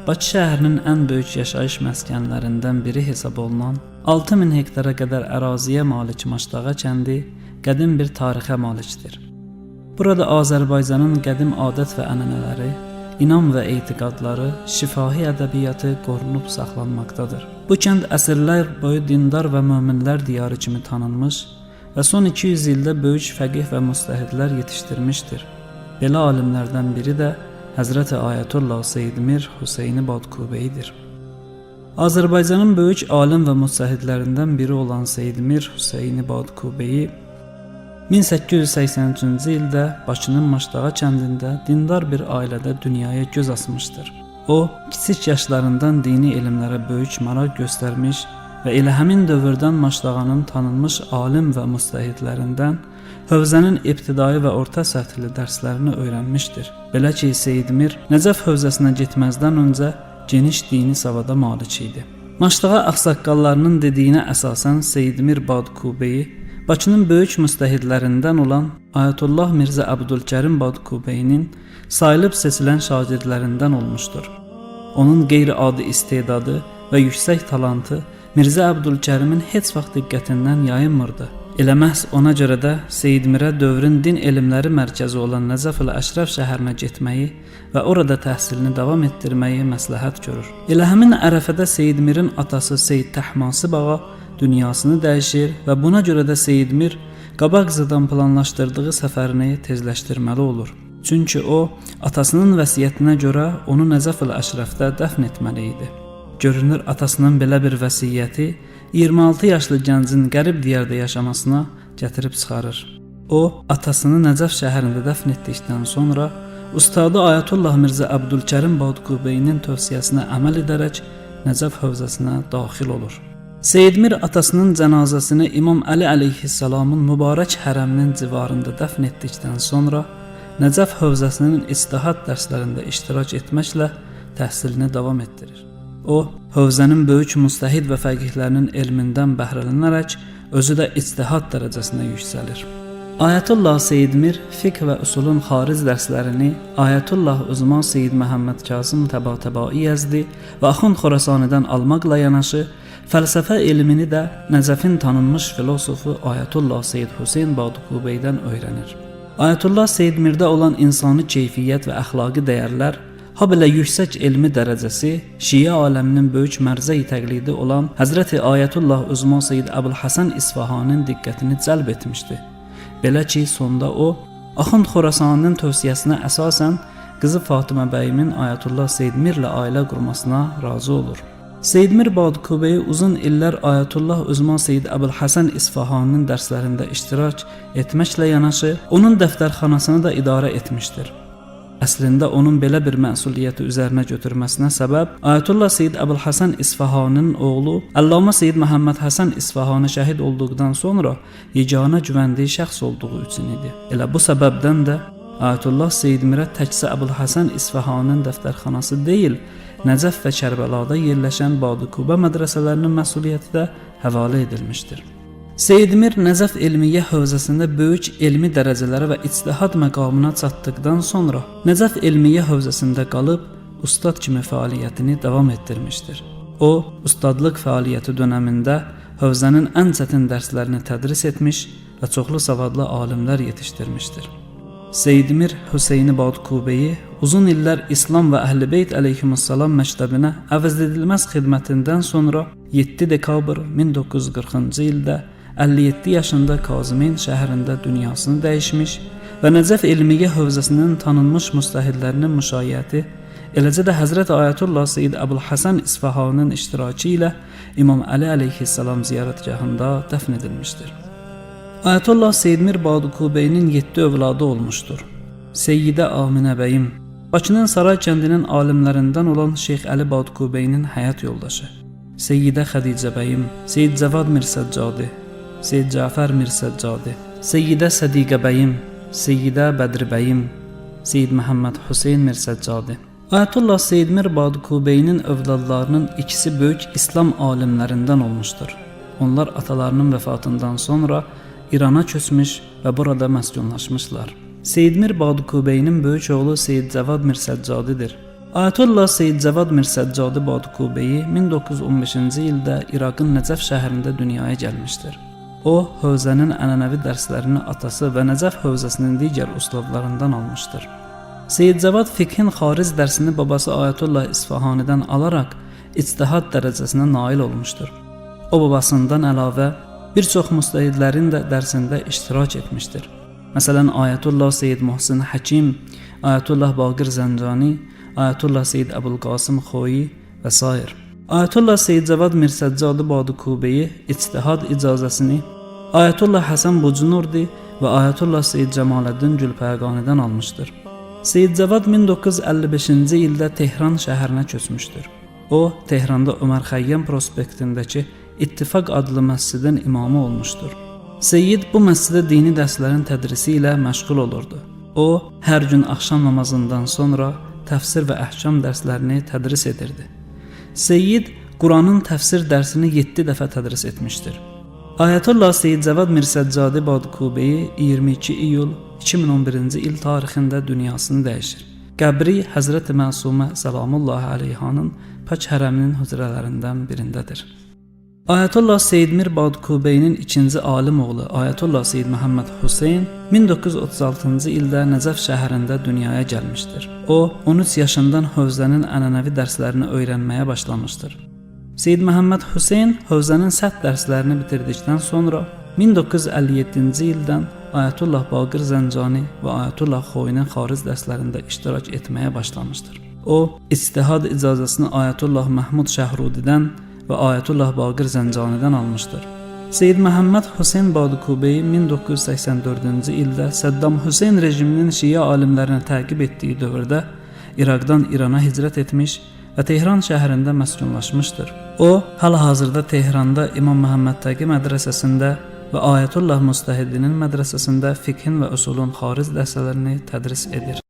Bakı şəhərinin ən böyük yaşayış məskənlərindən biri hesab olunan 6000 hektara qədər əraziyə malik Maşdağa kəndi qədim bir tarixə malikdir. Burada Azərbaycanın qədim adət və ənənələri, inam və etiqadları, şifahi ədəbiyyatı qorunub saxlanmaqdadır. Bu kənd əsrlər boyu dindar və möminlər diyarı kimi tanınmış və son 200 ildə böyük fəqih və müstəhidlər yetişdirmişdir. Belə alimlərdən biri də Həzrəti Ayətullah Seyyid Mir Hüseyni Badkubeyidir. Azərbaycanın böyük alim və müstəhidlərindən biri olan Seyyid Mir Hüseyni Badkubeyi 1883-cü ildə Bakının Maşdağa kəndində dindar bir ailədə dünyaya göz açmışdır. O, kiçik yaşlarından dini elmlərə böyük maraq göstərmiş və elə həmin dövrdən Maşdağanın tanınmış alim və müstəhidlərindən hövzənin ibtidai və orta səthli dərslərini öyrənmişdir. Belə ki, Seyyid Mir Nəcəf hövzəsinə getməzdən öncə geniş dini savada malik idi. Maşdağa ağsaqqallarının dediyinə əsasən Seyyid Mir Badkubeyi Bakının böyük müstəhidlərindən olan Ayətullah Mirzə Əbdülkərim Badkubeyinin sayılıb seçilən şagirdlərindən olmuşdur. Onun qeyri-adi istedadı və yüksək talantı Mirzə Əbdülkərimin heç vaxt diqqətindən yayınmırdı. Elə məhz ona görə də Seyyid Mirə dövrün din elmləri mərkəzi olan Nəcəf-ül Əşrəf şəhərinə getməyi və orada təhsilini davam etdirməyi məsləhət görür. Elə həmin ərəfədə Seyyid Mirin atası Seyyid Təhmasib ağa dünyasını dəyişir və buna görə də Seyyid Mir qabaqcadan planlaşdırdığı səfərini tezləşdirməli olur. Çünki o, atasının vəsiyyətinə görə onu Nəcəf-ül Əşrəfdə dəfn etməli idi. Görünür atasının belə bir vəsiyyəti 26 yaşlı gəncin qərib diyarda yaşamasına gətirib çıxarır. O, atasını Nəcəf şəhərində dəfn etdikdən sonra ustadı Ayətullah Mirzə Əbdülkərim Badqubeyinin tövsiyəsinə əməl edərək Nəcəf hövzəsinə daxil olur. Seyyid Mir atasının cənazəsini İmam Əli əleyhissalamın mübarək hərəminin civarında dəfn etdikdən sonra Nəcəf hövzəsinin ictihad dərslərində iştirak etməklə təhsilini davam etdirir. O, hövzənin böyük müstəhid və fəqihlərinin elmindən bəhrələnərək özü də ictihad dərəcəsinə yüksəlir. Ayətullah Seyyid Mir fiqh və üsulun xaric dərslərini Ayətullah Uzma Seyyid Məhəmməd Kazım Təbatəbai Yəzdi və Axund Xorasanidən almaqla yanaşı fəlsəfə elmini də Nəcəfin tanınmış filosofu Ayətullah Seyyid Hüseyn Badukubeydən öyrənir. Ayətullah Seyyid Mirdə olan insani keyfiyyət və əxlaqi dəyərlər, ha belə yüksək elmi dərəcəsi Şiə aləminin böyük mərzə-i təqlidi olan Həzrəti Ayətullah Uzma Seyyid Əbülhəsən İsfahaninin diqqətini cəlb etmişdi. Belə ki, sonda o, Axund Xorasaninin tövsiyəsinə əsasən qızı Fatimə bəyimin Ayətullah Seyyid Mirlə ailə qurmasına razı olur. Seyyid Mir Badkubeyi uzun illər Ayətullah Uzma Seyyid Əbülhəsən İsfahaninin dərslərində iştirak etməklə yanaşı, onun dəftərxanasını da idarə etmişdir. Əslində onun belə bir məsuliyyəti üzərinə götürməsinə səbəb Ayətullah Seyyid Əbülhəsən İsfahaninin oğlu Əllamə Seyyid Məhəmməd Həsən İsfahani şəhid olduqdan sonra yeganə güvəndiyi şəxs olduğu üçün idi. Elə bu səbəbdən də Ayətullah Seyyid Mirə təkcə Əbülhəsən İsfahaninin dəftərxanası deyil, Nəcəf və Kərbəlada yerləşən Badukubə mədrəsələrinin məsuliyyəti də həvalə edilmişdir. Seyyid Mir Nəcəf Elmiyyə hövzəsində böyük elmi dərəcələrə və ictihad məqamına çatdıqdan sonra Nəcəf Elmiyyə hövzəsində qalıb ustad kimi fəaliyyətini davam etdirmişdir. O, ustadlıq fəaliyyəti dönəmində hövzənin ən çətin dərslərini tədris etmiş və çoxlu savadlı alimlər yetişdirmişdir. Seyyid Mir Hüseyni Badkubeyi uzun illər İslam və Əhl-i Beyt əleyhimussalam məktəbinə əvəzedilməz xidmətindən sonra 7 dekabr 1940-cı ildə 57 yaşında Kazimin şəhərində dünyasını dəyişmiş və Nəcəf Elmiyyə hövzəsinin tanınmış müstəhidlərinin müşayiəti, eləcə də Həzrət Ayətullah Seyyid Əbülhəsən İsfahaninin iştirakı ilə İmam Əli əleyhissalam ziyarətgahında dəfn edilmişdir. Ayətullah Seyyid Mir Badukubeyinin 7 övladı olmuşdur. Seyyidə Aminə bəyim, Bakının Saray kəndinin alimlərindən olan Şeyx Əli Badukubeyinin həyat yoldaşı. Seyyidə Xədicə bəyim, Seyyid Cavad Mirsəccadi, Seyyid Cəfər Mirsəccadi, Seyyidə Sədiqə bəyim, Seyyidə Bədri bəyim, Seyyid Məhəmməd Hüseyn Mirsəccadi. Ayətullah Seyyid Mir Badukubeyinin övladlarının ikisi böyük İslam alimlərindən olmuşdur. Onlar atalarının vəfatından sonra İrana köçmüş və burada məskunlaşmışlar. Seyyid Mir Badukubeyinin böyük oğlu Seyyid Cavad Mirsəccadidir. Ayətullah Seyid Cavad Mirsəccadi Badkubeyi 1915-ci ildə İraqın Nəcəf şəhərində dünyaya gəlmişdir. O, hövzənin ənənəvi dərslərini atası və Nəcəf hövzəsinin digər ustadlarından almışdır. Seyid Cavad fiqhin xaric dərsini babası Ayətullah İsfahanidən alaraq ictihad dərəcəsinə nail olmuşdur. O, babasından əlavə bir çox müstəhidlərin də dərsində iştirak etmişdir. Məsələn, Ayətullah Seyid Muhsin Həkim, Ayətullah Baqir Zəncani, Ayətullah Seyid Əbulqasım Xoyi və sair. Ayətullah Seyid Cavad Mirsəccadi Badukubeyi ictihad icazəsini Ayətullah Həsən Bucnurdi və Ayətullah Seyid Cəmaləddin Gülpəqanidən almışdır. Seyid Cavad 1955-ci ildə Tehran şəhərinə köçmüşdür. O, Tehranda Ömər Xəyyam prospektindəki İttifaq adlı məscidin imamı olmuşdur. Seyid bu məscidə dini dərslərin tədrisi ilə məşğul olurdu. O, hər gün axşam namazından sonra təfsir və əhkam dərslərini tədris edirdi. Seyid Quranın təfsir dərsini 7 dəfə tədris etmişdir. Ayətullah Seyid Cavad Mirsəccadi Badkubeyi 22 iyul 2011-ci il tarixində dünyasını dəyişir. Qəbri Həzrəti Məsumə səlamullahi əleyhanın pak hərəminin hücrələrindən birindədir. Ayətullah Seyid Mir Badkubeyinin ikinci alim oğlu Ayətullah Seyid Məhəmməd Hüseyn 1936-cı ildə Nəcəf şəhərində dünyaya gəlmişdir. O, 13 yaşından hövzənin ənənəvi dərslərini öyrənməyə başlamışdır. Seyid Məhəmməd Hüseyn hövzənin səth dərslərini bitirdikdən sonra 1957-ci ildən Ayətullah Baqir Zəncani və Ayətullah Xoyinin xaric dərslərində iştirak etməyə başlamışdır. O, ictihad icazəsini Ayətullah Məhmud Şəhrudidən və Ayətullah Baqir Zəncanidən almışdır. Seyid Məhəmməd Hüseyn Badukubeyi 1984-cü ildə Səddam Hüseyn rejiminin şiə alimlərini təqib etdiyi dövrdə İraqdan İrana hicrət etmiş və Tehran şəhərində məskunlaşmışdır. O, hal-hazırda Tehranda İmam Məhəmməd Təqi mədrəsəsində və Ayətullah Müstəhidinin mədrəsəsində fiqhin və üsulun xaric dərslərini tədris edir.